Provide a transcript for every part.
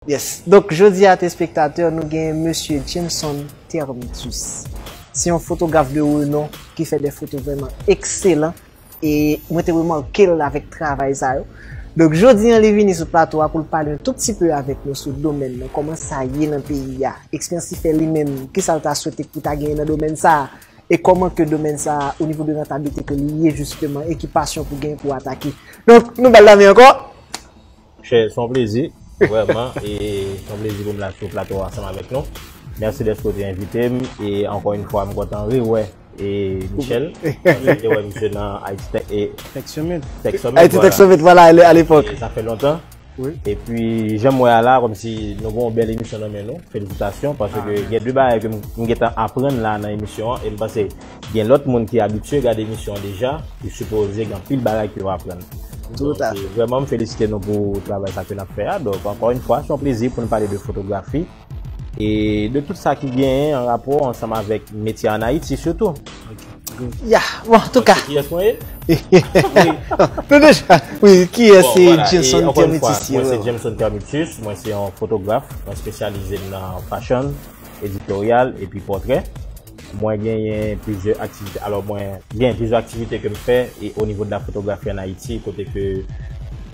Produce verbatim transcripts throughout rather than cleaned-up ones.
Yes. Donk, jodi a, telespektatè, nou gen mesye Jameson Termitus. Se yon fotograf de renon ki fè de foto vrèman ekselan. E mwen te remake l avèk travay sa yo. Donk, jodi a, li vini sou plato a pou l pale yon tou pti pe avèk nou sou domèn nan, kòman sa ye nan peyi a, eksperyans li fè li menm, kisa l ta swete pou ta genyen nan domèn sa a, e kòman ke domèn sa a, o nivo de rantablite ke li ye jisteman, e ki pasyon pou genyen pou atake. Donk, nou ba l lamen ankò. Chè, se yon plezi, vrèman. E se yon plezi pou m la sou plato a ansanm avèk nou. Mèsi dèske w te envite m. E ankò yon fwa, m kontan rewè e Michel. Paske m te wè misye nan Haiti Tech e Tech Summit. Tech Summit. Haiti Tech Summit, vwala, alepòk. Sa fè lontan. Epi, jan m wè a la, kòmsi nou gen yon bèl emisyon nan men nou. Felisitasyon, paske gen de bagay ke m gentan aprann la nan emisyon an, e m panse gen lòt moun ki abitye gade emisyon an deja, ki sipoze gen anpil bagay ke yo aprann. Donk, vrèman, m felisite nou pou travay sa ke n ap fè a. Donk, ankò yon fwa, se yon plezi pou n pale de fotografi e de tout sa ki genyen an rapò ansanm avèk metye an Ayiti, sitou. Ya, bon, antouka. Kiyès mwen ye? Nou deja, wi, kiyès se Jameson Termitus? Mwen se Jameson Termitus, mwen se yon fotograf, mwen espesyalize m nan fashion, editoryal epi pòtrè. Mwen genyen plizyè aktivite, alò mwen genyen plizyè aktivite ke m fè e o nivo de la fotografi an Ayiti, kote ke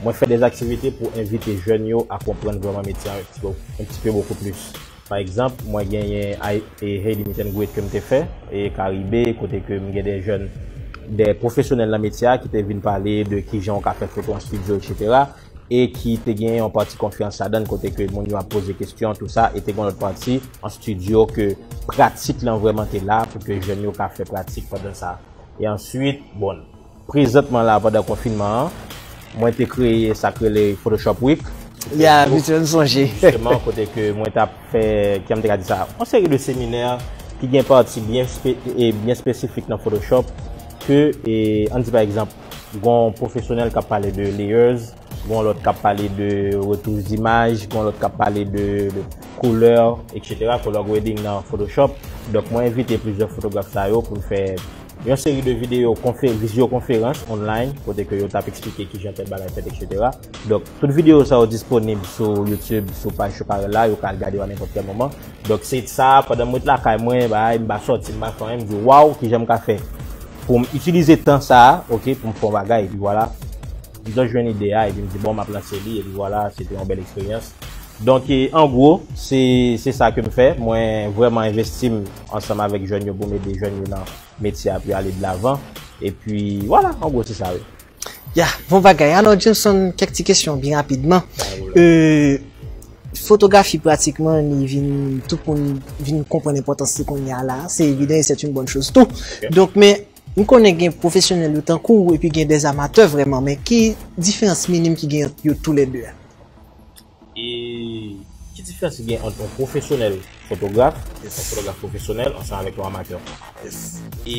mwen fè de aktivite pou envite jèn yo a konprann vrèman metye an yon ti pe bokou plis. Pa egzanp, mwen genyen e Haiti Meet and Greet ke m te fè e Karibe, kote ke m gen de jèn, de pwofesyonèl nan metye a ki te vin pale de kijan w ka fè foto an estidyo, etsetera. E ki te gen yon pati konferans ladan l kote ke moun yo ap poze kesyon, tou sa, e te gen yon lòt pati an estidyo ke pratik lan vrèman te la pou ke jèn yo ka fè pratik pandan sa. E answit, bon, prezantman la pandan konfinman an, mwen te kreye sa k rele Photoshop Week. Ya, misye m sonje. Jisteman, kote ke mwen t ap fè, kòman m te ka di sa, yon seri de seminè ki gen pati byen spe, e byen espesifik nan Photoshop ke, e, ann di pa egzanp, gen yon pwofesyonèl k ap pale de layers, gen yon lòt k ap pale de retouch dimaj, gen yon lòt k ap pale de, de koulè, etsetera, color grading nan Photoshop. Donk, mwen envite plizyè fotograf sa yo pou n fè yon seri de videyo, vizyokonferans online, kote ke yo t ap eksplike kijan tèl bagay fèt, etsetera. Donk, tout videyo sa yo disponib sou YouTube, sou paj Chokarel la, yo ka al gade yo a nenpòt kèl moman. Donk, se sa, pandan m ret lakay mwen, bay, m pa sòti, m pa fè anyen, m di, waw, kijan m ka fè pou m itilize tan sa a, oke, pou m fè yon bagay, epi vwala. M jwenn ide a, epi m di, bon, m ap lanse li, epi vwala, se te yon bèl eksperyans. Donk, e, an gwo, se, se sa ke m fè. Mwen vrèman envesti m ansanm avèk jèn yo pou m ede jèn yo nan metye a pou y ale de lavan. Epi, vwala, an gwo, se sa, wi. Ya, bon bagay. Alò, Jameson, kèk ti kesyon byen rapidman. E, fotografi pratikman, li vin, tout moun vin konprann enpòtans li kounye a la. Se evidan e c'est une bonne chose tou. Donk, men, m konnen gen pwofesyonèl yo tankou w, epi gen des amateurs vrèman, men ki diferans minim ki gen ant yo toulède a? E ki diferans ki gen ant yon pwofesyonèl fotograf, yon fotograf pwofesyonèl, ansanm avèk yon amatè? E,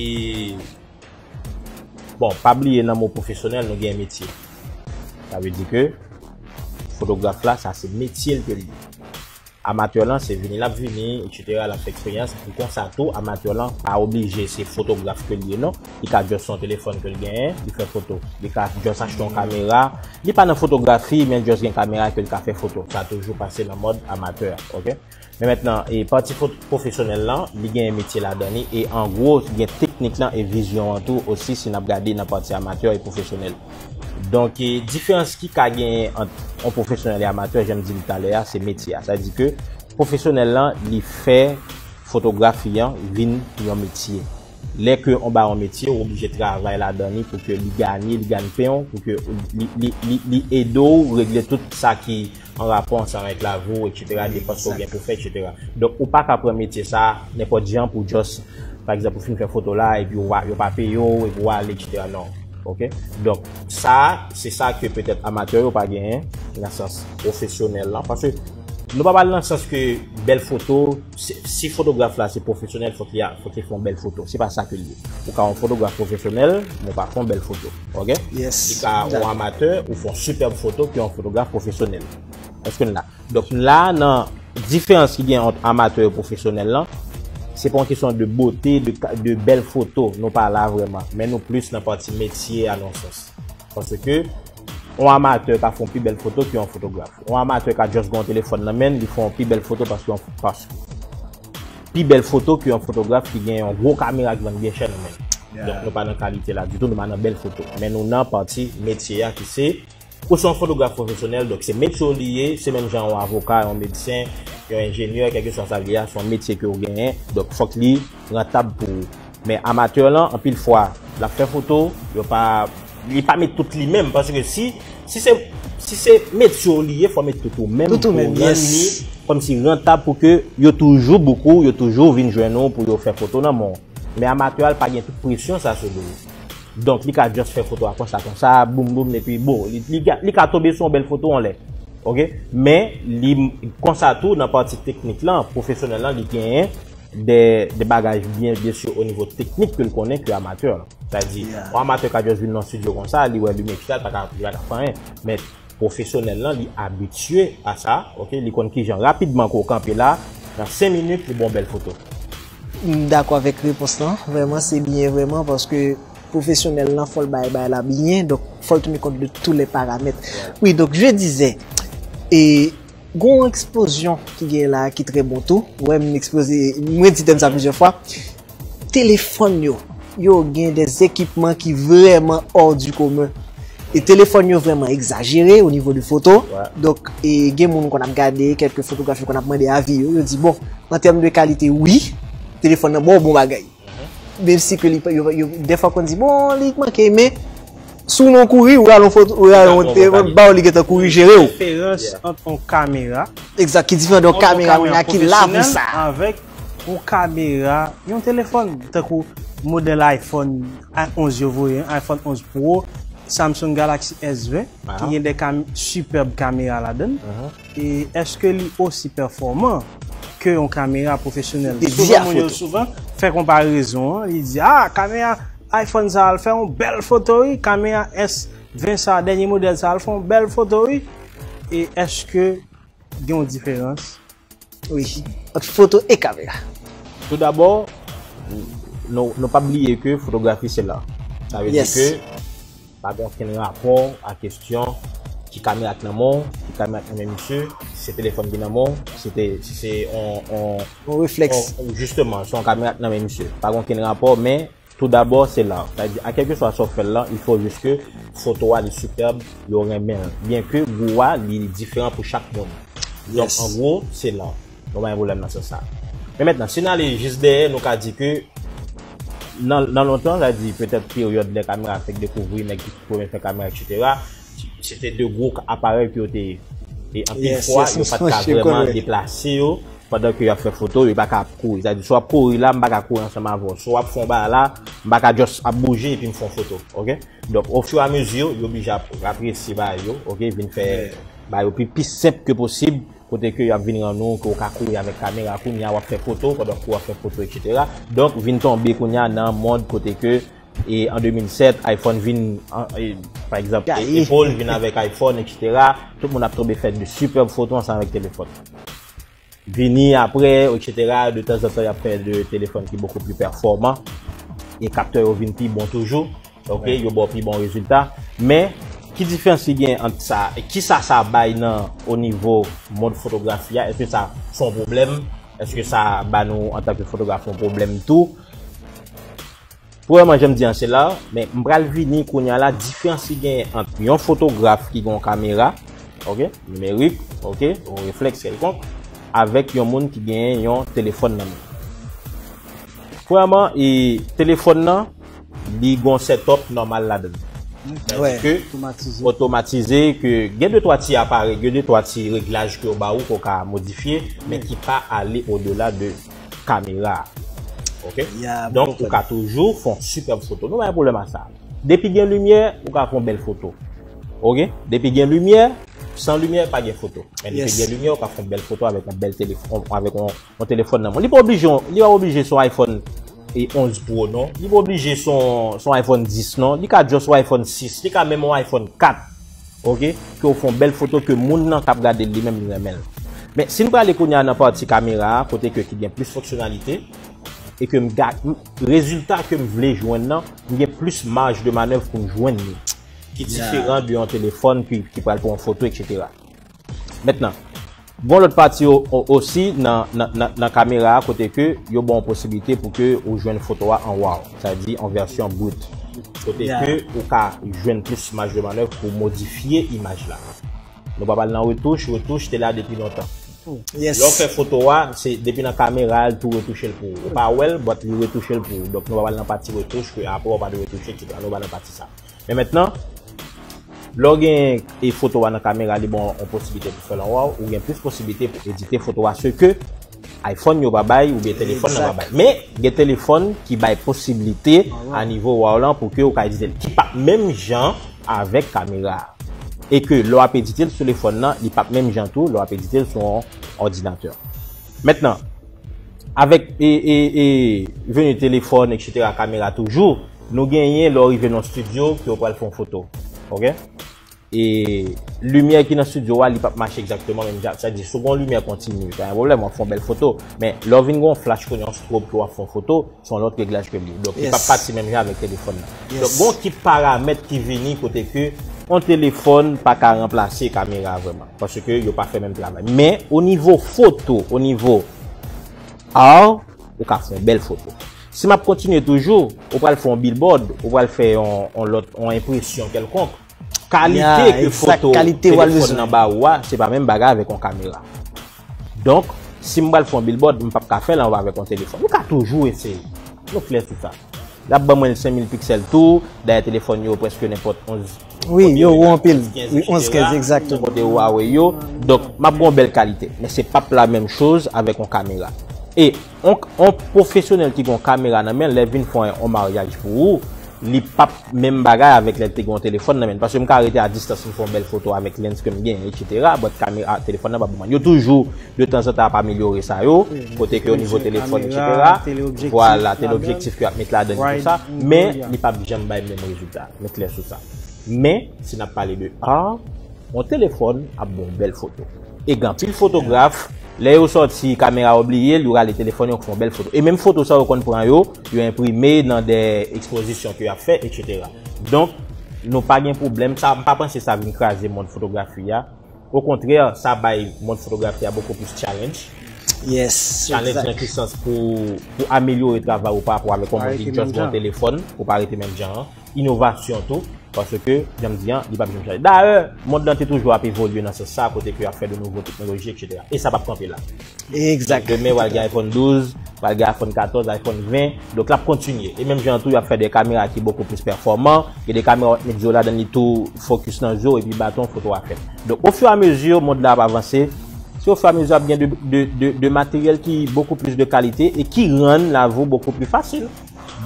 bon, pa bliye nan mo pwofesyonèl, nou gen metye. Sa vle di ke fotograf la, sa se metye l ke l ye. Amatè lan, se vini l ap vini, etsetera, l ap fè eksperyans. Pou konsa tou, amatè lan pa oblije se fotograf ke l ye, non. Li ka just se yon telefòn ke l genyen, li fè foto. Li ka just achte yon kamera. Li pa nan fotografi, men just gen kamera ke l ka fè foto. Sa toujou pase nan mòd amatè, oke? Men mentnan, e pati fo-, pwofesyonèl lan, li gen metye ladan li, e an gwo, gen teknik lan e vizyon an tou osi, si n ap gade nan pati amatè e pwofesyonèl. Donk, e diferans ki ka genyen ant yon pwofesyonèl e amatè, jan m di l talè a, se metye a. Sa vle di ke pwofesyonèl lan, li fè fotografi an vin yon metye. Lè ke on ba yon metye, ou oblije travay ladan li pou ke li ganye, li ganye pen w, pou ke li, li, li, li ede w regle tout sa ki an rapò ansanm avèk lavi w, etsetera, depans ke w gen pou fè, etsetera. Donk, ou pa ka pran metye sa a nenpòt jan pou just, pa egzanp, ou fin fè foto la, epi w pa, yo pa peye w, epi w ale, etsetera. Non. Oke? Donk, sa a, se sa ke petèt amatè yo pa genyen, nan sans pwofesyonèl lan. Paske nou pa pale nan sans ke bèl foto, si, si fotograf la se pwofesyonèl, fòk li a, fòk li fè yon bèl foto. Se pa sa ke l ye. Ou ka yon fotograf pwofesyonèl, men w pa fè yon bèl foto. Oke? Yes. Li ka yon amatè, ou fè yon sipèb foto ke yon fotograf pwofesyonèl. Èske n la? Donk, la, nan diferans ki gen ant amatè e pwofesyonèl lan, se pa yon kesyon de bote, de, de bèl foto, nou pa la vrèman. Men nou plis nan pati metye a, nan sans. Paske, yon amatè ka fè yon pi bèl foto ke yon fotograf. Yon amatè ka just gen yon telefòn nan men, li fè yon pi bèl foto paske yon, paske pi bèl foto ke yon fotograf ki gen yon gwo kamera ki vann byen chè nan men. Donk nou pa nan kalite la ditou, nou pa nan bèl foto. Men nou nan pati metye a ki se, ou se yon fotograf pwofesyonèl, donk se metye w li ye, se menm jan yon avoka, yon medsen, yon enjenyè, kèlkeswa sa l ye a, se yon metye ke w genyen, donk fòk li rantab pou ou. Men amatè lan, anpil fwa, l ap fè foto, yo pa, li pa met tout li menm, paske si, si se, si se metye w li ye, fò w met tout ou menm pou rann li kòmsi rantab pou ke yo toujou book ou, yo toujou vin jwenn ou pou yo fè foto nan men w. Men amatè a, l pa gen tout presyon sa sou do l. Donk, li ka just fè foto a konsa, konsa, boum, boum, epi bon, li, li, ka- li ka tonbe sou yon bèl foto anlè. Oke? Men, li konsa tou, nan pati teknik lan, pwofesyonèl lan, li genyen de, de bagay byen, byen si o nivo teknik ke l konnen ke amatè lan. Sa di, yon amatè ka just vin nan studio konsa, li wè limyè ki la, li pa ka, li pa ka fè anyen. Men, pwofesyonèl lan, li abitye a sa, oke? Li konn kijan rapidman ke w kanpe la, nan senk minit, li ba w bèl foto. M dakò avèk repons lan. Vrèman, se byen vrèman paske pwofesyonèl lan, fò l bay bay la byen. Donk, fò l teni kont de tous les paramètres. Wi, donk, je disais, e, gon eksplozyon ki gen la ki trè bon tou. Wè, m eksploze, mwen di tèm sa plizyè fwa. Telefòn yo, yo gen de ekipman ki vrèman hors du commun. E telefòn yo vrèman egzajere o nivo de foto. Donk, e gen moun konn ap gade, kèlke fotograf yo konn ap mande avi yo. Yo di, bon, an tèm de kalite, wi, telefòn nan ba w bon bagay. Menm si ke li, yo, yo, dèfwa konn di, bon, li manke, men si w nan kouri, ou rale yon foto, ou rale yon telefòn, ba w li gentan kouri jere w. Diferans ant yon kamera. Egzak, ki diferan de yon kamera kounye a ki la pou sa. Avèk yon kamera, yon telefòn, tankou modèl iPhone onz yo voye, iPhone onz Pro, Samsung Galaxy S ven, ki gen de kam, sipèb kamera ladan l. E èske li osi pèfòman ke yon kamera pwofesyonèl? Souvan moun yo souvan fè konparezon an, li di, ah, kamera iPhone sa al fè yon bèl foto wi, kamera S ven sa, dènye modèl sa al fè yon bèl foto wi. E èske gen yon diferans? Wi, ant foto e kamera. Toudabò, nou, nou pa bliye ke fotografi se la. Sa vle di ke pa gen okenn rapò a kesyon ki kamera k nan men w, ki kamera k nan men misye, si se telefòn ki nan men w, si se, si se on, on, on reflèks. Jisteman, se yon kamera k nan men misye. Pa gen okenn rapò, men toudabò, se la. Sa vle di, a kèlkeswa sa w fè l lan, il faut juste que foto a li sipèb, yo renmen l. Byen ke gou a, li diferan pou chak moun. Donk, an gwo, se la. Nou pa gen pwoblèm nan sans sa. Men mentnan, si n ale jis dèyè, nou ka di ke nan, nan lontan, sa di petèt peryòd lè kamera fèk dekouvri, nèg ki premye fè kamera, etsetera, se te de gwo aparèy ke yo te ye. E anpil fwa, yo pa t ka vrèman deplase yo pandan ke y ap fè foto, yo pa ka ap kouri. Sa di, si w ap kouri la, m pa ka kouri ansanm avè w. Si w ap fè yon bagay la, m pa ka just ap bouje epi m fè yon foto. Oke? Donk, ofiramezu, yo oblije ap ratresi bagay yo, oke, vin fè bagay yo pi, pi senp ke posib, kote ke y ap vin rann ou ke w ka kouri avèk kamera, kounye a w ap fè foto, pandan ke w ap fè foto, etsetera. Donk, vin tonbe kounye a nan mond kote ke, e an de mil sèt, iPhone vin, an, e, pa egzanp, e, Apple vin avèk iPhone, etsetera. Tout moun ap tonbe fè de sipèb foto ansanm avèk telefòn. Vini apre, etsetera, de tanzantan, y ap fè de telefòn ki bokou pli pèfòman. E kaptè yo vin pi bon toujou. Oke, yo ba w pi bon rezilta. Men, ki diferans ki gen ant sa? E kisa sa bay nan o nivo mond fotografi a? Èske sa se yon pwoblèm? Èske sa ba nou, antanke fotograf, yon pwoblèm tou? Premyèman, jan m di an, se la, men m pral vini kounye a la, diferans ki genyen ant yon fotograf ki gen yon kamera, oke, nimerik, oke, yon reflèks kèlkonk, avèk yon moun ki genyen yon telefòn nan men. Premyèman, e, telefòn nan, li gen yon setup nòmal ladan l. Sa vle di ke otomatize, ke gen de twa ti aparèy, gen de twa ti reglaj ke yo ba ou, ke w ka modifye, men ki pa ale odela de kamera. Oke? Donk, ou ka toujou fè yon sipèb foto. Nou pa gen pwoblèm a sa. Depi gen limyè, ou ka fè yon bèl foto. Oke? Depi gen limyè, san limyè, pa gen foto. Men depi gen limyè, ou ka fè yon bèl foto avèk yon bèl telefòn, avèk yon, yon telefòn nan men w. Li pa oblije, li pa oblije se yon iPhone e onz Pro, non. Li pa oblije se yon, se yon iPhone dis, non. Li ka just yon iPhone sis. Li ka menm yon iPhone kat. Oke? Ke w fè yon bèl foto ke moun nan k ap gade l, li menm, li renmen l. Men, si n prale kounye a nan pati kamera a, kote ke ki gen plis fonksyonalite, e ke m ga-, m, rezilta ke m vle jwenn nan, m gen plis maj de manèv pou m jwenn li. ki diferan de yon telefòn ki, ki pral pran yon foto, etsetera. Mentnan, gon lòt pati o- o- osi nan, nan, nan, nan kamera a kote ke yo ba w posiblite pou ke ou jwenn foto a an raw, sa di an vèsyon brut. Kote ke ou ka jwenn plis maj de manèv pou modifye imaj la. Nou pa pral nan retouch, retouch te la depi lontan. Lè w fè foto a, se depi nan kamera a, l tou retouche l pou ou. Ou pa wè l, but li retouche l pou ou. Donk nou pa pral nan pati retouch, ke apre w pa dwe retouche, etsetera. Nou pa nan pati sa. Men mentnan, lè w gen e foto a nan kamera, li ba w yon posiblite pou fè l an raw, ou gen plis posiblite pou edite foto a, se ke iPhone yo pa bay, oubyen telefòn nan pa bay. Men, gen telefòn ki bay posiblite a nivo raw lan pou ke ou ka edite l, ki p ap menm jan avèk kamera a. E ke lè w ap edite l sou telefòn nan, li p ap menm jan tou, lè w ap edite l sou yon òdinatè. Mentnan, avèk e, e, e, veni telefòn, etsetera, kamera toujou, nou genyen lè w rive nan estidyo ke w pral fè yon foto. Ok? E limyè ki nan estidyo a, li p ap mache egzakteman menm jan. Sa di, si w gen yon limyè kontini, pa gen pwoblèm, w ap fè yon bèl foto. Men, lè w vin gen yon flash kounye a, yon strobe ke w ap fè yon foto, se yon lòt reglaj ke l ye. Donk, li p ap pati menm jan avèk telefòn nan. Donk, gen yon kit paramèt ki vini kote ke yon telefòn pa ka ranplase kamera vrèman. Paske yo pa fè menm travay. Men, o nivo foto, o nivo art, ou ka fè yon bèl foto. Si m ap kontinye toujou, ou pral fè yon billboard, ou pral fè yon, yon lòt, yon enpresyon kèlkonk. Kalite ke foto telefòn nan ba ou a, se pa menm bagay avèk yon kamera. Donk, si m pral fè yon billboard, m p ap ka fè l anba avèk yon telefòn. Ou ka toujou eseye. Nou klè sou sa. L ap ban mwen l senk mil piksèl tou, dayè telefòn yo prèske nenpòt onz. Wi, yo wo anpil. Wi, onz, kenz, egzakteman. Kote Huawei yo. Donk, m ap gen yon bèl kalite. Men se p ap la menm choz avèk yon kamera. E yon, yon pwofesyonèl ki gen yon kamera nan men l, lè l vin fè yon, yon maryaj pou ou, li p ap menm bagay avèk lè l te gen yon telefòn nan men l. Paske m ka rete a distans, m fè yon bèl foto avèk lens ke m genyen, etsetera. But kamera, telefòn nan p ap ban mwen. Yo toujou, detanzantan, ap amelyore sa yo. Kote ke o nivo telefòn, etsetera. Vwala, teleobjektif ke y ap met ladan l, tou sa. Men, li p ap janm bay menm rezilta. Nou klè sou sa. Men, si n ap pale de art, yon telefòn ap ba w bèl foto. E gen anpil fotograf, lè yo sòti, kamera yo bliye l, yo rale telefòn yo, fè yon bèl foto. E menm foto sa yo konn pran yo, yo enprime nan de ekspozisyon ke y ap fè, etsetera. Donk, nou pa gen pwoblèm. Sa, m pa panse sa vin kraze mond fotografi a. Okontrè, sa bay mond fotografi a bokou plis challenge. Challenge nan ki sans? Pou, pou amelyore travay ou pa rapò avèk yon moun ki just gen yon telefòn, ou pa rete menm jan an. Inovasyon tou, paske, jan m di an, li p ap janm chanje. Dayè, mond lan te toujou ap evolye nan sans sa, kote ke y ap fè de nouvo teknoloji, etsetera. E sa p ap kanpe la. Egzak. Demen, pral gen iPhone douz, pral gen iPhone katòz, iPhone ven. Donk, l ap kontinye. E menm jan tou, y ap fè de kamera ki bokou plis pèfòman. Gen de kamera w ap met zo ladan li tou, fokis nan zo, epi baton, foto a fèt. Donk, ofiramezi, mond la ap avanse. Se ofiramezi ap gen de, de, de, de materyèl ki bokou plis de kalite e ki rann lavi w bokou pli fasil.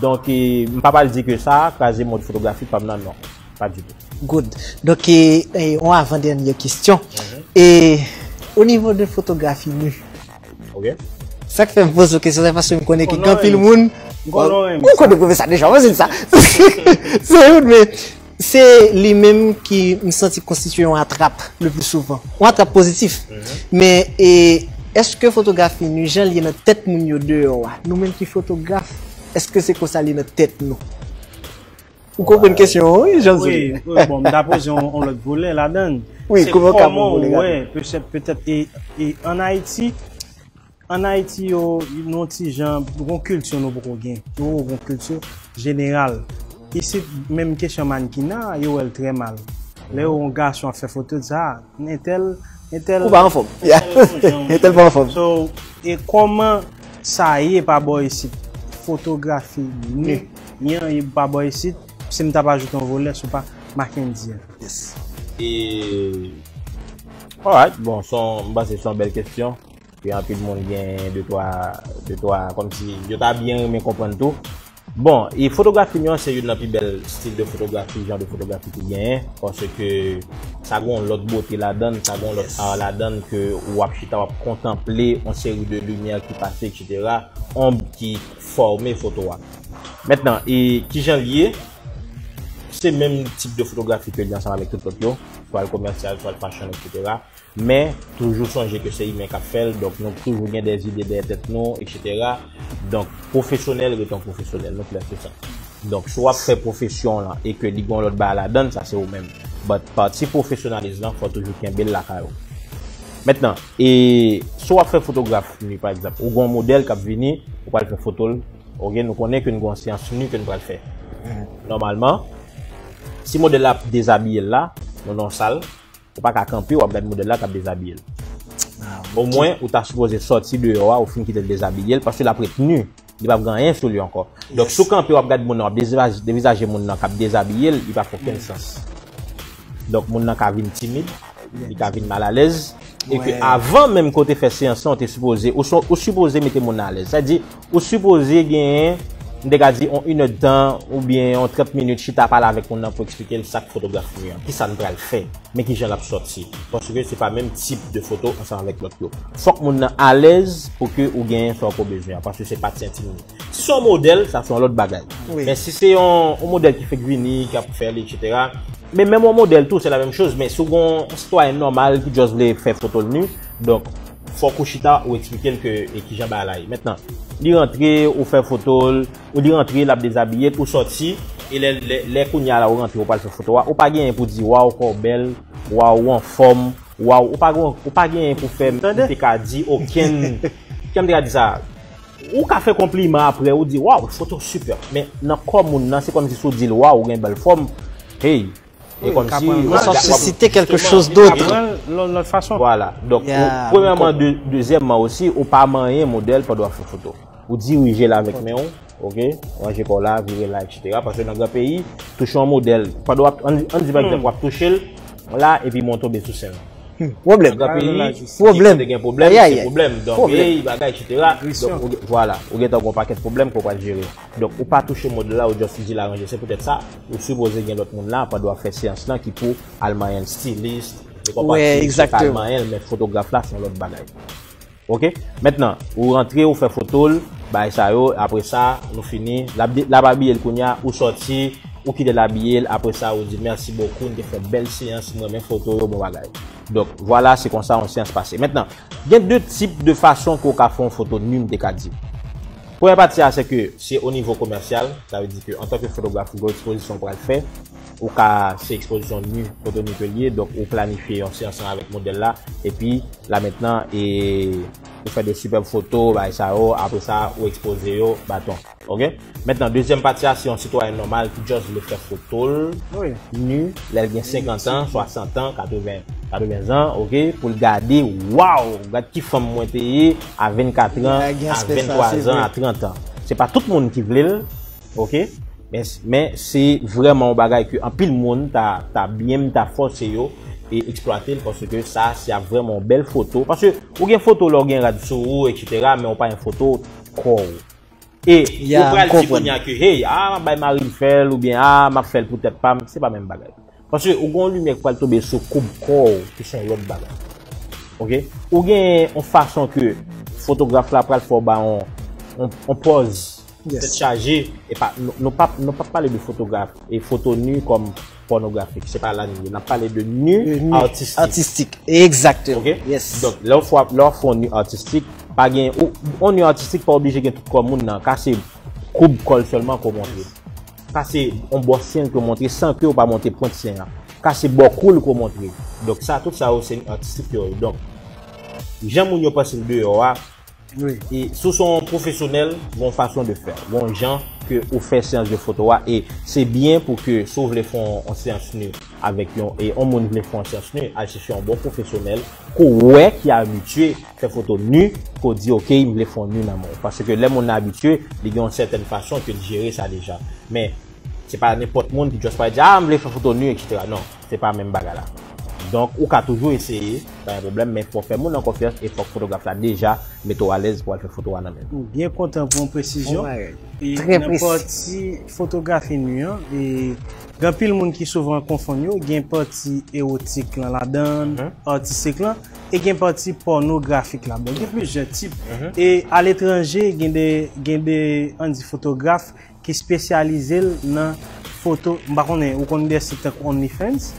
Donk, e, m pa pral di ke sa kraze mond fotografik pa m nan, non. Pa ditou. Good. Donk, e, e, yon avan dènyè kesyon. E, o nivo de fotografi nu. Ok. Sa k fè m poze w kesyon sa, paske m konnen ke gen anpil moun. Ou konnen pwofesè deja, mwen di sa. Se youn, men se li menm ki m santi konstitye yon atrap le pli souvan. Yon atrap pozitif. Men, e, èske fotografi nu, jan l ye nan tèt moun yo deyò a, nou menm ki fotograf, èske se konsa li nan tèt nou? Ou konprann kesyon an, wi, Jean Wi, Zoli? Wi, bon, m ta poze yon, yon lòt volè ladan l. Wi, se kòman w wè, petèt, petèt, e, e ann Ayiti, ann Ayiti, yo, nou ti jan, gon kilti nou poko gen. Nou gon kilti jeneral. Isit, menm kesyon mannequinat, yo wè l trè mal. Lè yo wè yon gason ap fè foto, di sa, entèl, entèl. Ou pa anfòm. Entèl pa anfòm. So, e kòman sa ye pa bò isit? Fotografi nu, ni anyen pa bò isit. Si m t ap ajoute yon volè, se pa Mackendy a. Yes. E, alright, bon, se yon, m panse se yon bèl kesyon. Ke anpil moun gen de twa, de twa, kòmsi yo ta byen renmen konprann tou. Bon, e fotografi nou an se youn nan pi bèl stil de fotografi, jan de fotografi ki genyen, paske sa gen yon lòt bote ladan l, sa gen yon lòt art ladan l ke w ap chita, w ap kontanple yon seri de limyè ki pase, etsetera, onb ki fòme foto a. Mentnan, e kijan l ye? Se menm tip de fotografi ke l ye ansanm avèk tout lòt yo, swa l komèsyal, swa l fashion, etsetera. Men, toujou sonje ke se imen k ap fè l, donk nou toujou gen de ide dèyè tèt nou, etsetera. Donk, pwofesyonèl ret yon pwofesyonèl, nou klè sou sa. Donk, si w ap fè pwofesyon w lan e ke li gen yon lòt bagay ladan l, sa se ou menm. But pati pwofesyonaliz lan, fò w toujou kenbe l lakay ou. Mentnan, e si w ap fè fotograf nu, pa egzanp, ou gen yon modèl k ap vini, ou pral fè foto l, ok, nou konnen ke n gen yon seyans nu ke n pral fè. Nòmalman, si modèl la ap dezabiye l la, nou nan yon sal, ou pa ka kanpe, w ap gad modèl la k ap dezabiye l. Omwen, ou ta sipoze sòti deyò a, ou fin kite l dezabiye l, paske l ap ret nu. Li p ap gen anyen sou li ankò. Donk, si w kanpe, w ap gad moun nan, w ap devizaje, devizaje moun nan k ap dezabiye l, li pa fè okenn sans. Donk, moun nan ka vin timid, li ka vin malalèz, e ke avan menm ke w te fè seyans lan, ou te sipoze, ou, so- ou sipoze mete moun nan alèz. Sa di, ou sipoze genyen, m te ka di, yon inèdtan oubyen yon trant minit chita pale avèk moun nan pou eksplike l sa k fotograf li an, kisa n pral fè, men kijan l ap sòti. Paske se pa menm tip de foto ansanm avèk lòt yo. Fòk moun nan alèz pou ke ou genyen sa w ko bezwen an, paske se pati entim li. Si se yon modèl, sa se yon lòt bagay. Men si se yon, yon modèl ki fèk vini, k ap fè l, etsetera. Men menm yon modèl tou, se la menm choz. Men si w gen yon sitwayen nòmal ki just vle fè foto l nu, donk, fòk ou chita, ou eksplike l ke, e kijan bagay la ye. Mentnan, li rantre, ou fè foto l, ou li rantre, l ap dezabiye l, ou sòti, e lè, lè, lè kounye a la ou rantre, ou pral fè foto a, ou pa genyen pou di, waw, kò w bèl, waw, ou anfòm, waw, ou pa gen, ou pa genyen pou fè, m te ka di, okenn, jan m te ka di sa, ou ka fè konpliman apre, ou di, waw, foto sipè. Men nan kò moun nan, se kòmsi si w di l, waw, ou gen bèl fòm, hey, e kòmsi, ou sa suscité quelque chose d'autre. Vwala. Donk, premyèman, dezyèmman osi, ou pa manyen modèl pandan w ap fè foto. Ou dirije l avèk men w, ok? Ranje kò w la, vire la, etsetera. Paske nan gran peyi, touche yon modèl, pandan w ap, ann, ann di pa egzanp, w ap touche l la, epi men w tonbe sou sèn. Pwoblèm. Nan gran peyi, si te gen pwoblèm, se pwoblèm. Donk, ey, bagay, etsetera. Donk, ou, vwala, ou gentan gen yon pakèt pwoblèm ke w pral jere. Donk, ou pa touche modèl la, ou just di l aranje. Se poutèt sa, ou sipoze gen lòt moun la, pandan w ap fè seyans lan, ki pou al manyen l, stilis, e konpansye, ki ka al manyen l, men fotograf la, se yon lòt bagay. Ok? Mentnan, ou rantre, ou fè foto l, bagay sa yo, apre sa, nou fini, l ap de- l ap abiye l kounye a, ou sòti, ou kite l abiye l, apre sa, ou di, mèsi bokou, n te fè bèl seyans, m renmen foto yo, bon bagay. Donk, vwala, se konsa yon seyans pase. Mentnan, gen de tip de fason ke w ka fè yon foto nu, m te ka di. Premyè pati a, se ke se o nivo komèsyal, sa vle di ke antanke fotograf, ou gen yon ekspozisyon w pral fè, ou ka, se ekspozisyon nu, foto nu ke l ye, donk ou planifye yon seyans ansanm avèk modèl la, epi la mentnan, e, ou fè de sipèb foto, bagay sa yo, apre sa, ou ekspoze yo, baton. Ok? Mentnan, dezyèm pati a, se yon sitwayen nòmal ki just vle fè foto l nu, lè l gen senkant an, swasant an, katreven, katreven zan, ok? Pou l gade, waw, gad ki fanm mwen te ye a vennkat an, a venntwa zan, a trant an. Se pa tout moun ki vle l, ok? Men, men se vrèman yon bagay ke anpil moun ta, ta byen, ta fòse yo e eksplwate l, paske sa, se ap vrèman yon bèl foto. Paske ou gen foto lè w gen rad sou ou, etsetera, men w pa gen foto kò w. E ou pral di kounye a ke, hey, a, m ap bay mari m fè l, oubyen a, m ap fè l pou tèt pa m, se pa menm bagay. Paske ou gen yon limyè k pral tonbe sou koub kò w, ki se yon lòt bagay. Ok? Ou gen yon fason ke fotograf la pral fè w bay yon, yon, yon pòz tèt chaje, e pa, nou, nou p ap, nou p ap pale de fotograf, e foto nu kòm pònografik. Se pa la nou ye. N ap pale de nu atistik. Atistik. Egzakteman. Ok? Yes. Donk, lè w fè, lè w fè yon nu atistik, pa gen, ou, yon nu atistik pa oblije gen tout kò moun nan. Ka se koub kò l sèlman ke w montre. Ka se yon bò sen l ke w montre san ke w pa montre pwent sen an. Ka se bò kou l ke w montre. Donk, sa, tout sa yo, se nu atistik yo ye. Donk, jan moun yo panse l deyò a, e si w se yon pwofesyonèl, gen yon fason de fè. Gen yon jan ke ou fè seyans de foto a, e se byen pou ke si w vle fè yon, yon seyans nu avèk yon, e yon moun vle fè yon seyans nu, al chèche yon bon pwofesyonèl ke w wè ki abitye fè foto nu, ke w di, ok, m vle fè yon nu nan men w. Paske lè moun nan abitye, li gen yon sètèn fason ke l jere sa deja. Men, se pa nenpòt moun ki just pral di, a, m vle fè foto nu, etsetera. Non, se pa menm bagay la. Donk, ou ka toujou eseye, pa gen pwoblèm, men fò w fè moun nan konfyans e fòk fotograf la deja mete w alèz pou al fè foto a nan men l. M byen kontan pou yon presizyon. E nan pati fotografi nu an, e gen anpil moun ki souvan konfonn yo, gen pati ewotik lan ladan l, atistik lan, e gen pati pònografik la. Bon, gen plizyè tip. E aletranje, gen de, gen de, ann di, fotograf ki espesyalize l nan foto, m pa konnen, ou konn de sit tankou OnlyFans?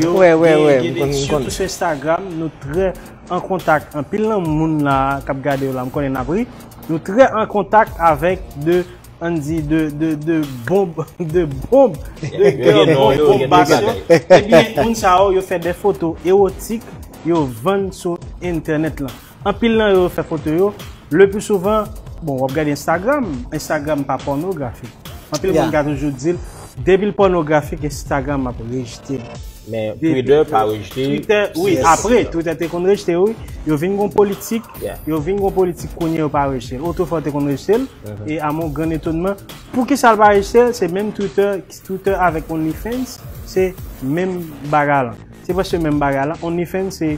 Yo, gen, gen de, sitou sou Instagram, nou trè an kontak, anpil nan moun la k ap gade yo la, m konnen n ap ri, nou trè an kontak avèk de, ann di, de, de, de bonb, de bonb, de kè bonb, bonb pasyon. Ebyen, moun sa yo, yo fè de foto ewotik, yo vann sou entènèt lan. Anpil nan yo fè foto yo. Le pli souvan, bon, w ap gade Instagram, Instagram pa pònografik. Anpil moun ka toujou di l, depi l pònografik, Instagram ap rejte l. Men Twitter pa rejte. Twitter, wi, apre, Twitter te konn rejte, wi. Yo vin gon politik, yo vin gon politik kounye yo pa rejte l. Otrefwa, yo te konn rejte l, e a mon gran etonman, poukisa l pa rejte l, se menm Twitter, Twitter avèk OnlyFans, se menm bagay lan. Se prèske menm bagay lan. OnlyFans se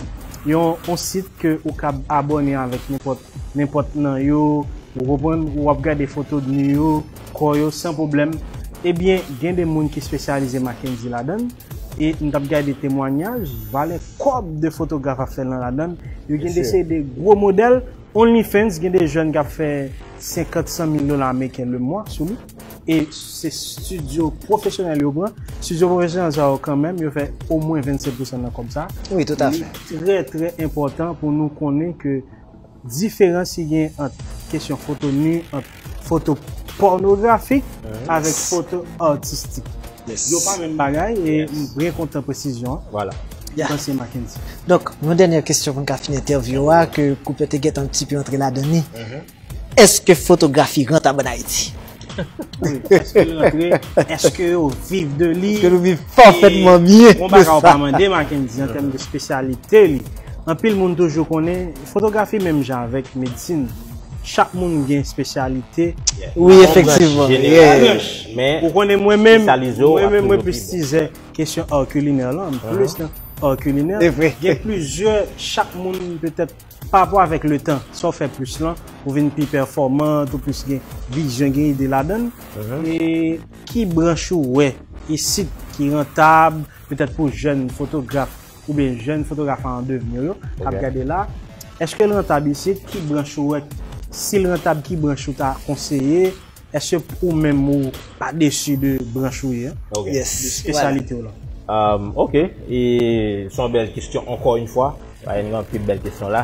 yon, yon sit ke ou kab abòne avèk nenpòt, nenpòt nan yo. Ou konprann? Ou ap gade foto nu yo, kò yo, san pwoblèm. Ebyen, gen de moun ki espesyalize Mackendy ladan l. E m t ap gade temwanyaj, valè kòb de fotograf ap fè nan ladan l. Yo gen de seri de gwo modèl. OnlyFans, gen de jèn k ap fè senkant, san mil dola ameriken lemwa sou li. E se estidyo pwofesyonèl yo pran. Estidyo pwofesyonèl sa yo kanmenm, yo fè omwen vennsenk pousan nan kòb sa. Wi, toutafè. Li trè, trè enpòtan pou nou konnen ke diferans ki gen ant kesyon foto nu, ant foto pònografik avèk foto atistik. Yo pa menm bagay, e m byen kontan presizyon an. Vwala. Mèsi Mackendy. Donk, yon dènyè kesyon pou n ka fini entèvyou a, ke Cooper te gentan yon ti pe antre ladan li. Èske fotografi rantab ann Ayiti? Wi, èske l rantre? Èske yo viv de li? Èske nou viv pafètman byen? Yon bagay ou pa mande Mackendy an tèm de espesyalite li. Anpil moun toujou konnen fotografi menm jan avèk medsin. Chak moun gen espesyalite. Wi, efektivman. Men ou konnen mwen menm, mwen menm mwen plis tizè kesyon ar kilinè lan, m plis nan ar kilinè. Gen plizyè, chak moun petèt pa rapò avèk letan, sa w fè plis lan, ou vin pi pèfòman, ou plis gen vizyon, gen ide ladan l. E ki branch ou wè isit ki rantab, petèt pou jèn fotograf oubyen jèn fotograf an devni yo k ap gade la? Èske l rantab isit? Ki branch ou wè? Si l rantab, ki branch ou ta konseye? Èske ou menm ou pa desi de branch ou ye? Ok. Yes. De espesyalite w lan? Um, ok. E se yon bèl kesyon ankò yon fwa. Pa gen anpil bèl kesyon la.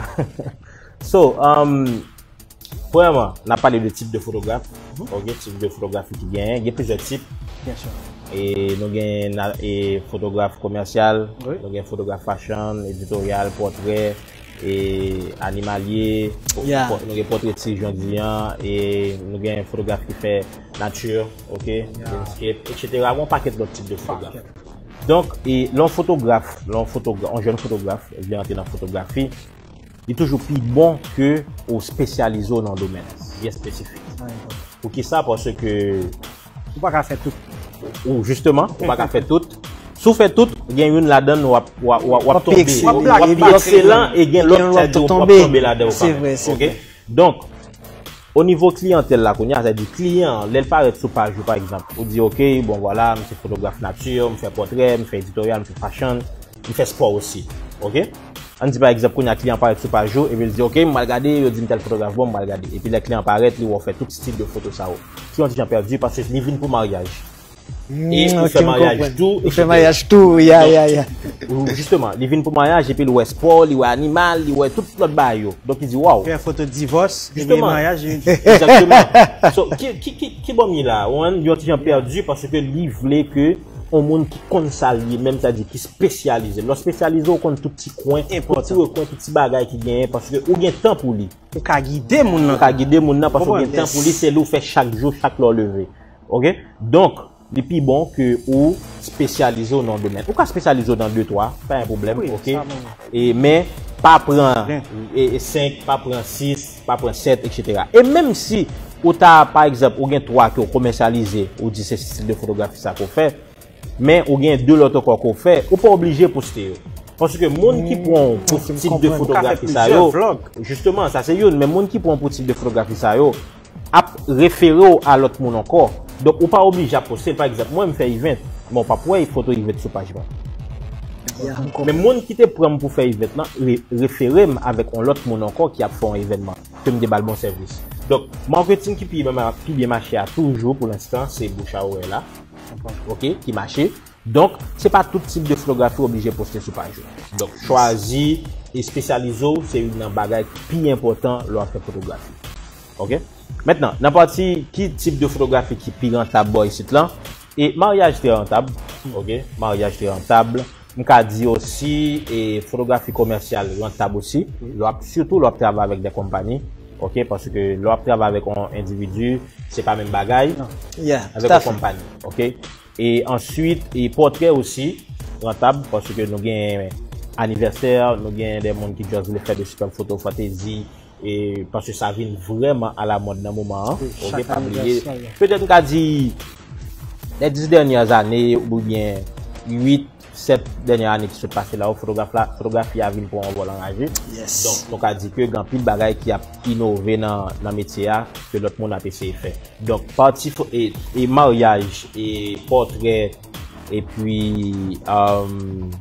So, um, premyèman, n ap pale de tip de fotograf. Ok, tip de fotografi ki genyen. Gen plizyè tip. Byen si. E nou gen na- e fotograf komèsyal, nou gen fotograf fashion, editoryal, pòtrè, e animalye, nou gen pòtreti jodi an, e nou gen fotograf ki fè nati, ok, landscape, etsetera. Gon pakèt lòt tip de fotograf. Donk, e lè yon fotograf, lè yon fotogra- yon jèn fotograf vle antre nan fotografi, li toujou pi bon ke ou espesyalize w nan yon domèn byen espesifik. Poukisa? Paske ou pa ka fè tout. Ou, jisteman, ou pa ka fè tout. Si w fè tout, gen youn ladan w ap, w ap, w ap, w ap tonbe. W ap ekselan e gen lòt, sa di w ap tonbe ladan w kanmenm. Ok? Donk, o nivo kliyantèl la kounye a, sa di kliyan an, lè l parèt sou paj ou, pa egzanp, ou di, ok, bon, vwala, m se fotograf nati, m fè pòtrè, m fè editoryal, m fè fashion, m fè spò osi. Ok? Ann di pa egzanp, kounye a kliyan parèt sou paj ou, epi l di, ok, m pral gade, yo di m tèl fotograf bon, m pral gade. Epi lè kliyan parèt, li wè w fè tout stil de foto sa yo. Kliyan ti jan pèdi paske li vin pou maryaj. E ou fè maryaj tou, ou fè maryaj tou, ya, ya, ya. Jisteman, li vin pou maryaj, epi l wè spò, li wè animal, li wè tout lòt bagay yo. Donk li di, waw. Fè foto divòs, epi maryaj. Egzakteman. So, ki, ki, ki, ki bò m ye la? Ou wè, yon ti jan pèdi paske li vle ke yon moun ki konn sa l ye menm, sa di ki espesyalize. Lè w espesyalize, ou konn tout ti kwen, tout ti rekwen, tout ti bagay ki genyen, paske ou gen tan pou li. Ou ka gide moun nan. Ou ka gide moun nan, paske ou gen tan pou li, se li w fè chak jou, chak lè w leve. Ok? Donk, li pi bon ke ou espesyalize w nan yon domèn. Ou ka espesyalize w nan de, twa, pa gen pwoblèm, ok? E, men, pa pran e, e senk, pa pran sis, pa pran sèt, etsetera. E menm si ou ta, pa egzanp, ou gen twa ke w komèsyalize, ou di se stil de fotografi sa ke w fè, men ou gen de lòt ankò ke w fè, ou pa oblije poste yo. Paske moun ki pran w pou tip de fotografi sa yo, jisteman, sa se youn, men moun ki pran w pou tip de fotografi sa yo, ap refere w a lòt moun ankò. Donk, ou pa oblije ap poste l. Pa egzanp, mwen, m fè event, men w p ap wè foto event sou paj mwen. Men moun ki te pran m pou fè event lan, re- refere m avèk yon lòt moun ankò ki ap fè yon evènman, ke m te ba l bon sèvis. Donk, marketing ki pi byen ma- pi byen mache a toujou, pou lenstan, se bouche à oreille la, ok, ki mache. Donk, se pa tout tip de fotografi w oblije poste sou paj ou. Donk, chwazi, espesyalize w, se youn nan bagay ki pi enpòtan lè w ap fè fotografi. Ok? Mentnan, nan pati ki tip de fotografi ki pi rantab bò isit lan, e maryaj trè rantab. Ok? Maryaj trè rantab. M ka di osi, e fotografi komèsyal rantab osi. Lè w ap, sitou lè w ap travay avèk de konpani. Ok? Paske lè w ap travay avèk yon endividi, se pa menm bagay avèk yon konpani. Ok? E answit, e pòtrè osi rantab, paske nou gen anivèsè, nou gen de moun ki just vle fè de sipèb foto fantezi, e paske sa vin vrèman alamòd nan moman an. Ok, pa bliye. Petèt m ka di, les dix dernières années, oubyen uit, sèt dènyè ane ki sot pase la, fotograf la, fotografi a vin pran yon vòl anraje. Donk, nou ka di ke gen anpil bagay ki ap inove nan, nan metye a, ke lòt moun ap eseye fè. Donk, pati fo-, e, e maryaj, e pòtrè, epi, um,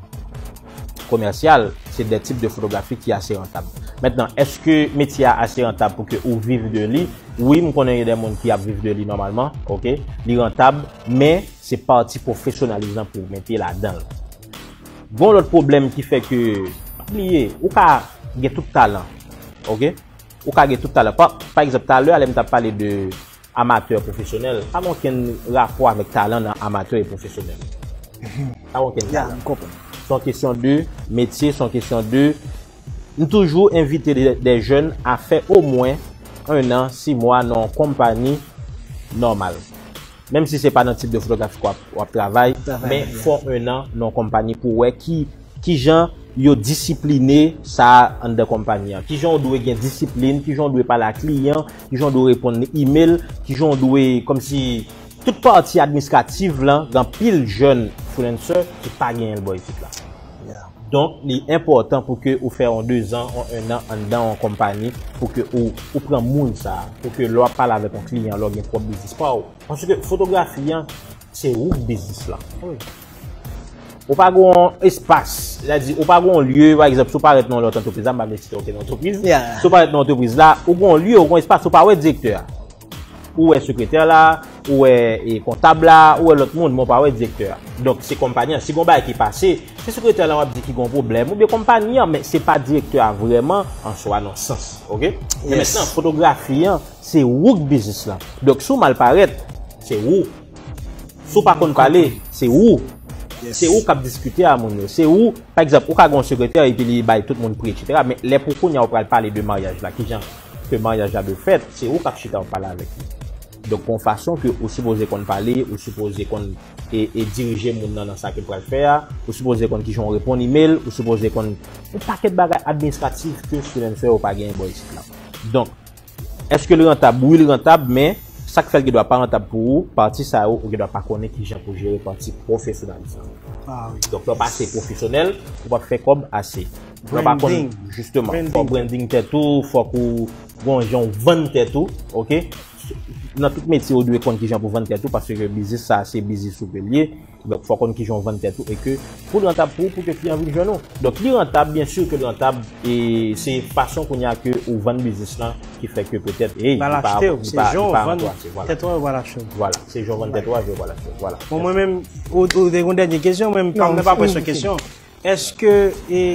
komèsyal, se de tip de fotografi ki ase rantab. Mentnan, èske metye a ase rantab pou ke ou viv de li? Wi, m konnen gen de moun ki ap viv de li nòmalman, ok? Li rantab, men se pati pwofesyonalizm lan pou w mete ladan l. Gon lòt pwoblèm ki fè ke, pa bliye, ou ka gen tout talan, ok? Ou ka gen tout talan. Pa, pa egzanp, talè a, lè m t ap pale de amatè pwofesyonèl, pa gen okenn rapò avèk talan nan amatè e pwofesyonèl. Pa gen okenn talan. Se yon kesyon de metye, se yon kesyon de, m toujou envite de, de jèn a fè omwen en an, sis mwa nan yon konpayi nòmal. Menm si se pa nan tip de fotografi ke w ap, w ap travay, men fè en an nan yon konpayi pou w wè ki, kijan yo disipline sa anndan konpayi an. Kijan w dwe gen disiplin, kijan w dwe pale a kliyan, kijan w dwe reponn email, kijan w dwe, kòmsi, tout pati administratif lan, gen anpil jèn freelancer ki pa genyen l bò isit la. Donk, li enpòtan pou ke ou fè yon dezan, yon en an anndan yon konpayi, pou ke ou, ou pran moun sa a, pou ke lè w ap pale avèk yon kliyan, lè w gen pwòp biznis pa w. Paske fotografi an, se ou k biznis lan. Ou pa gen yon espas, sètadi, ou pa gen yon lye, pa egzanp, si w parèt nan yon lòt antrepriz la, m pa vle site okenn antrepriz, si w parèt nan antrepriz la, ou gen yon lye, ou gen yon espas, ou pa wè direktè a. Ou wè sekretè la, ou wè, e, kontab la, ou wè lòt moun, men w pa wè direktè a. Donk, se konpayi an. Si gon bagay ki pase, se sekretè la w ap di ki gon pwoblèm, oubyen konpayi an, men se pa direktè a vrèman, an swa, nan sans. Ok? Men mentnan, fotografi an, se ou k biznis lan. Donk, si w mal parèt, se ou. Si w pa konn pale, se ou. Se ou k ap diskite a moun yo. Se ou, pa egzanp, ou ka gen yon sekretè epi li bay tout moun pri, etsetera. Men lè pou kounye a ou pral pale de maryaj la, kijan ke maryaj la dwe fèt, se ou k ap chita w ap pale avèk li. Donk, gon fason ke ou sipoze konn pale, ou sipoze konn e, e dirije moun nan nan sa ke l pral fè a, ou sipoze konn kijan w reponn email, ou sipoze konn yon pakèt bagay administratif ke freelancer yo pa genyen bò isit la. Donk, èske l rantab? Wi, l rantab, men sa k fè l gendwa pa rantab pou ou, pati sa yo, ou gendwa pa konnen kijan pou jere pati pwofesyonalizm lan. Donk, lè w pa ase pwofesyonèl, ou p ap fè kòb ase. Lè w pa konn, jisteman, fòk branding tèt ou, fòk ou gon jan w vann tèt ou, ok? Nan tout metye, ou dwe konn kijan pou vann tèt ou, paske biznis sa, se biznis ou ke l ye. Donk, fò w konn kijan w vann tèt ou e ke pou l rantab pou ou, pou ke kliyan vin jwenn ou. Donk, li rantab, byen si ke l rantab, e se fason kounye a ke ou vann biznis lan ki fè ke petèt, e, li pa, li pa, li pa rantre ase. Vwala. Tèt ou a, yo pral achte w. Vwala, se jan w vann tèt ou a, yo pral achte w. Vwala. Bon, mwen menm, ou, ou te gen yon dènye kesyon, mwen menm, pa, menm pa pran kesyon. Èske, e,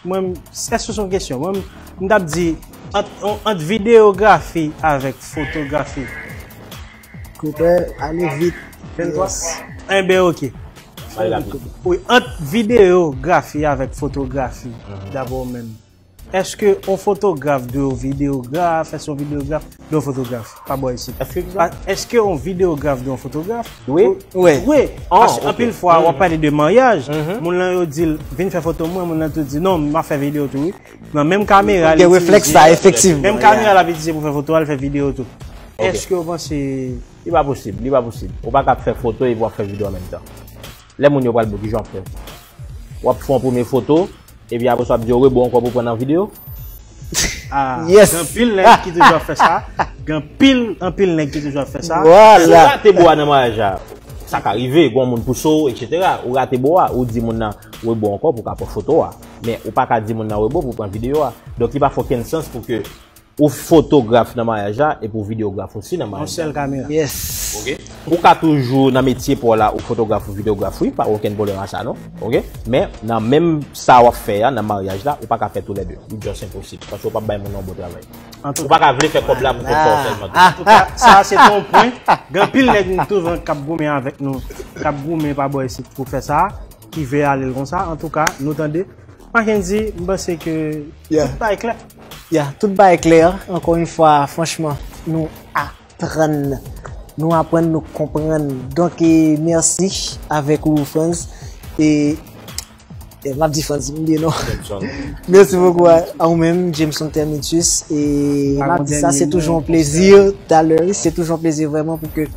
mwen, èske se yon kesyon? Mwen, m t ap di, ant, ant videyografi avèk fotografi. Koupè, ale vit. Venntrwa. Enben, ok. Wi, ant videyografi avèk fotografi, dabò menm. Èske yon fotograf dwe yon videograf? Èske yon videograf dwe yon fotograf? Pa bò isit. Èske yon videograf dwe yon fotograf? Dwe. Dwe. Paske anpil fwa, w ap pale de maryaj, moun lan yo di l, vin fè foto mwen, moun lan tou di, non, m ap fè videyo tou, wi. Nan menm kamera l itilize. Gen reflèks sa, efektivman. Menm kamera l ap itilize pou fè foto a, l fè videyo tou. Èske w panse? Li pa posib, li pa posib. Ou pa ka fè foto epi w ap fè videyo an menm tan. Lè moun yo pral bo, kijan w ap fè? W ap fè yon premye foto, epi apre sa w ap di yo rebo ankò pou pran nan videyo? Ah, gen anpil nèg ki toujou ap fè sa. Gen anpil, anpil nèg ki toujou ap fè sa. Vwala. Si w rate bo a nan maryaj la, sa ka rive, gen yon moun pouse w, etsetera. Ou rate bo a, ou di moun nan rebo ankò pou w ka pran foto a. Men ou pa ka di moun nan rebo pou w pran videyo a. Donk, li pa fè okenn sans pou ke ou fotograf nan maryaj la epi ou videograf osi nan maryaj la. Yon sèl kamera. Yes. Ok? Ou ka toujou nan metye pa w la, ou fotograf, ou videograf, wi, pa okenn pwoblèm a sa, non. Oke? Men, nan menm sa w ap fè a, nan maryaj la, ou pa ka fè toulède. Li just enposib. Paske ou p ap bay moun nan bon travay. Ou pa ka vle fè kòb la pou kòb pa w sèlman. Antouka, sa a se te yon pwen. Gen anpil nèg m twouve k ap goumen avèk nou, k ap goumen pa bò isit pou fè sa, ki vle ale l konsa. Antouka, nou tande. Mackendy, m panse ke tout bagay klè. Ya, tout bagay klè. Ankò yon fwa, franchman, nou aprann. Nou aprann, nou konprann. Donk, e, mèsi avèk ou, Frantz. E, e, m ap di Frantz, m bliye non. Mèsi bokou a, a ou menm, Jameson Termitus. E, m ap di sa, se toujou yon plezi, talè, wi, se toujou yon plezi vrèman pou ke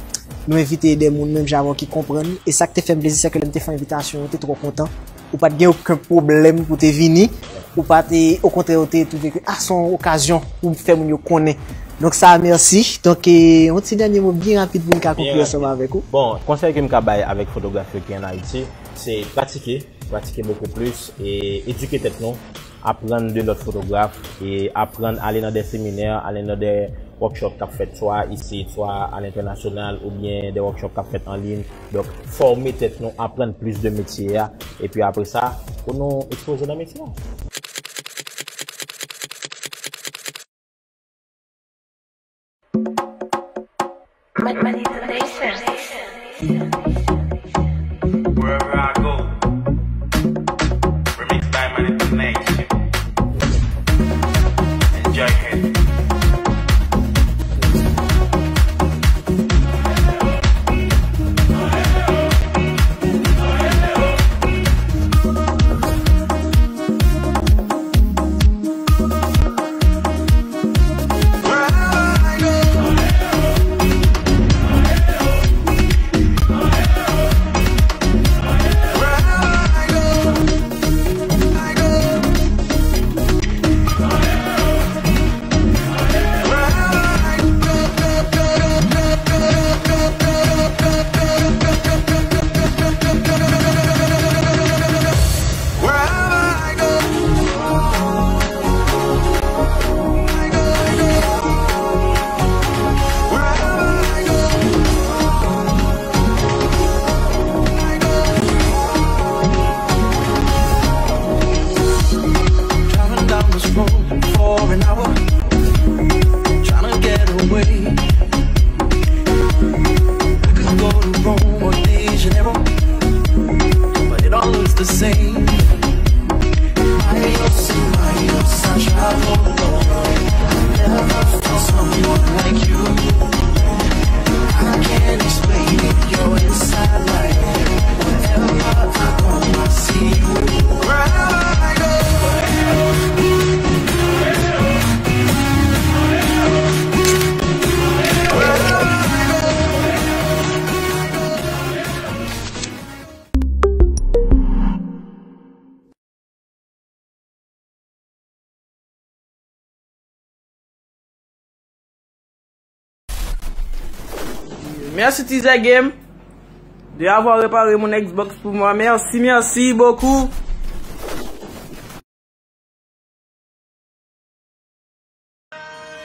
nou envite de moun menm jan avè w ki konprann. E sa k te fè m plezi, se ke lè m te fè envitasyon, yo te twò kontan. Ou pa t gen okenn pwoblèm pou te vini. Ou pa te, okontrè, ou te twouve ke, ah, se yon okazyon pou fè moun yo konnen. Donk sa, mèsi. Donk, e, yon ti dènye mo byen rapid pou n ka konklwi ansanm avèk ou. Bon, konsèy ke m ka bay avèk fotograf yo ki ann Ayiti, se pratike, pratike bokou plis e edike tèt nou, aprann de lòt fotograf e aprann ale nan de seminè, ale nan de workshop k ap fèt swa isit, swa alentènasyonal, oubyen de workshop k ap fèt an liy. Donk, fòme tèt nou, aprann plis de metye a, epi apre sa, pou nou ekspoze nan metye a. Wherever I go. Remix by Manipulation. Enjoy it. Driving down this road for an hour, trying to get away. I could go to Rome or De Janeiro, but it all looks the same. Adios, adios, I travel alone. Never felt someone like you. I can't explain it, you're inside my head. Wherever I go, I see you. Wherever I go, wherever I go. Merci Tizè Game de avoir réparé mon Xbox pour moi. Merci, merci beaucoup.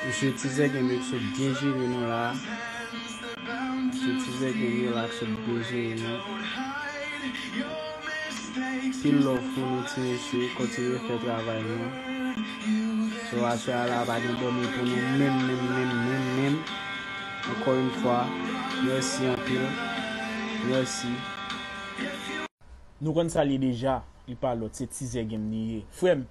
Mesye Tizè Game yo k sot byen jere nou la. Mesye Tizè Game yo la k sot byen jere nou. Pil love pou nou ti mesye, kontinye fè travay nou. So aswè a la pa gen dòmi pou nou menm, menm, menm, menm, menm. Ankò yon fwa, mèsi anpil. Mèsi. Nou konn sa l ye deja, li pa lòt, se Tizè Game li ye. Frè m,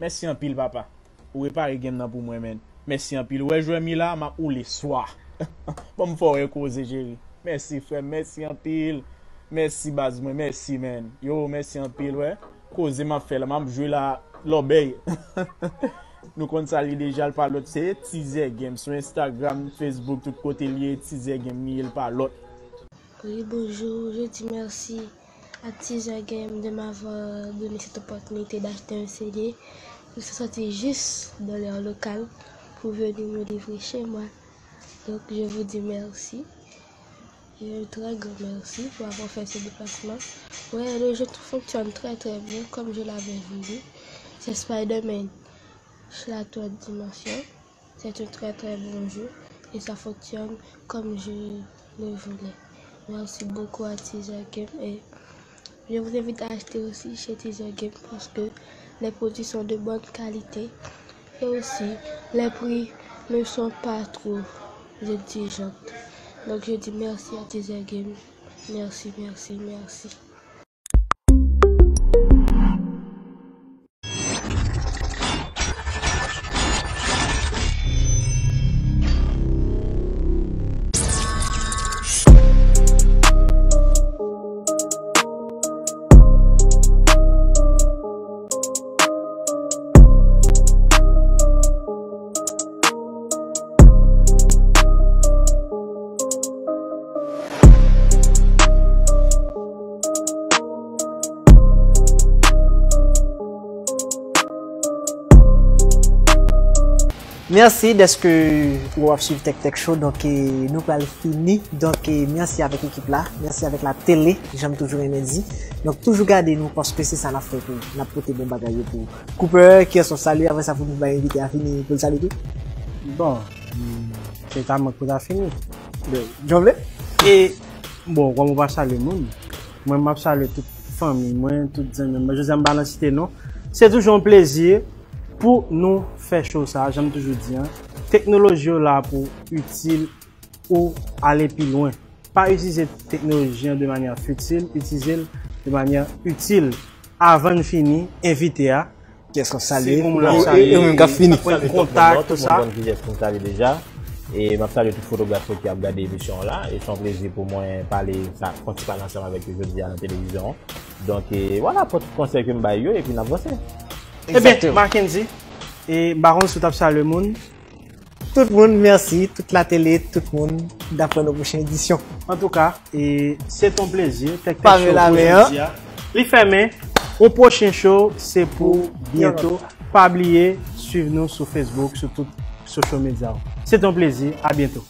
mèsi anpil, papa. Ou repare game nan pou mwen, man. Mèsi anpil. Ou wè jwè m ye la, m ap woule swa. Ban m fè w wè koze, cheri. Mèsi, frè m. Mèsi anpil. Mèsi, baz mwen. Mèsi, man. Yo, mèsi anpil, wè. Koze m ap fè la, m ap jwe la, lòbèy. Nou konn sa l ye deja, l pa lòt. Se Tizè Game. Sou Instagram, Facebook, tout kote l ye, Tizè Game li ye, l pa lòt. Oui, bonjour, je dis merci à Teaser Game de m'avoir donné cette opportunité d'acheter un C D. Ils sont sortis juste dans l'heure locale pour venir me livrer chez moi. Donc, je vous dis merci. Et un très grand merci pour avoir fait ce déplacement. Ouais, le jeu fonctionne très, très bien, comme je l'avais voulu. C'est Spider-Man sur la troisième dimension. C'est un très, très bon jeu et ça fonctionne comme je le voulais. Merci beaucoup à Teaser Game et je vous invite à acheter aussi chez Teaser Game parce que les produits sont de bonne qualité et aussi les prix ne sont pas trop exigeants. Donc je dis merci à Teaser Game. Merci, merci, merci. Mèsi dèske ou ap swiv Tèk Tèk Show. Donk, eh, nou pral fini. Donk, eh, mèsi avèk ekip la. Mèsi avèk la tele, jan m toujou renmen di. Donk, toujou gade nou paske se sa n ap fè pou ou. N ap pote bon bagay yo pou ou. Cooper, kiyès w ap salye? Apre sa, pou nou bay envite a fini, pou l salye tou. Bon, mm, se ta mank pou ta fini. Jan w vle? E, bon, kòm ou pa salye moun, mwen, m ap salye tout fanmi mwen, tout zanmi mwen. Jodi a, m pa nan site non. Se toujou yon plezi pou nou fè show sa, jan m toujou di an. Teknoloji yo la pou itil ou ale pi lwen. Pa itilize teknoloji an de manyè fitil, itilize l de manyè itil. Avan n fini, envite a, kiyès w ap salye? Se moun ap salye. E ou menm k ap fini. Pwen kontak, tout sa. Tout moun ki jès m salye deja. E m ap salye tout fotograf yo ki ap gade emisyon an la. E se yon plezi pou mwen pale sa, fè yon ti pale ansanm avèk yo jodi a nan televizyon an. Donk, e, vwala, pran tout konsèy ke m bay yo, epi n ap vanse. Ebyen, Mackendy, e, m pa konn si w t ap salye moun. Tout moun, mèsi. Tout la tele, tout moun. N ap wè nan pwochen edisyon. Antouka, e, se t on plezi. Tèk Tèk Pare Show la pou men, an. Jodi a. Li fèmen. On pwochen show, se pou byento. Pa bliye swiv nou sou Facebook, sou tout social media. Se t on plezi. A byento.